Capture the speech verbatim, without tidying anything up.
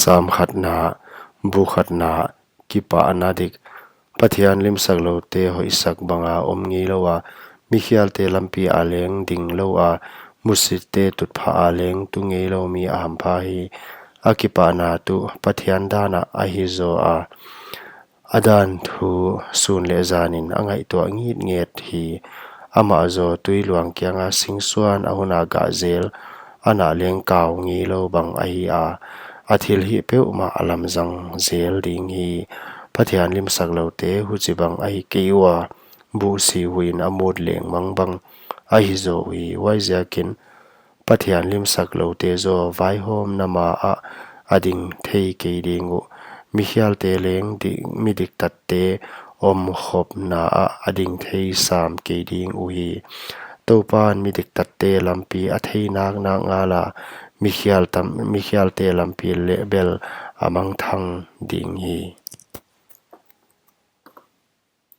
Sam khatna, bu khatna, kipahna dik. Pathian limsakloute hoihsak banga om ngeilou a, mikhialte lampi a leng dinglou a, musitte tutphah a leng tu ngeilou mi a hampha hi. A kipahna tuh Pathian dan ah ahi zaw a, a dan thu sun leh jan in a ngaihtuah ngitnget hi. Amah zaw tui luang kianga singsuan a hun a gah zel, a nah leng kau ngeilou bang ahi a, a thilhih peuhmah a lamzang zel ding hi. Pathian limsakloute huchibang ahi kei ua, buhsi huih in a mut lengmang bang ahi zaw uhi. Huaiziakin Pathian limsakloute zaw vaihawmna ma ah a ding thei kei ding uh, mikhialte leng di-, midiktatte omkhopna ah a ding thei sam kei ding uhi. Toupan midiktatte lampi a thei naknak ngala, mikhial tam-, mikhialte lampi leh bel a mangthang ding hi.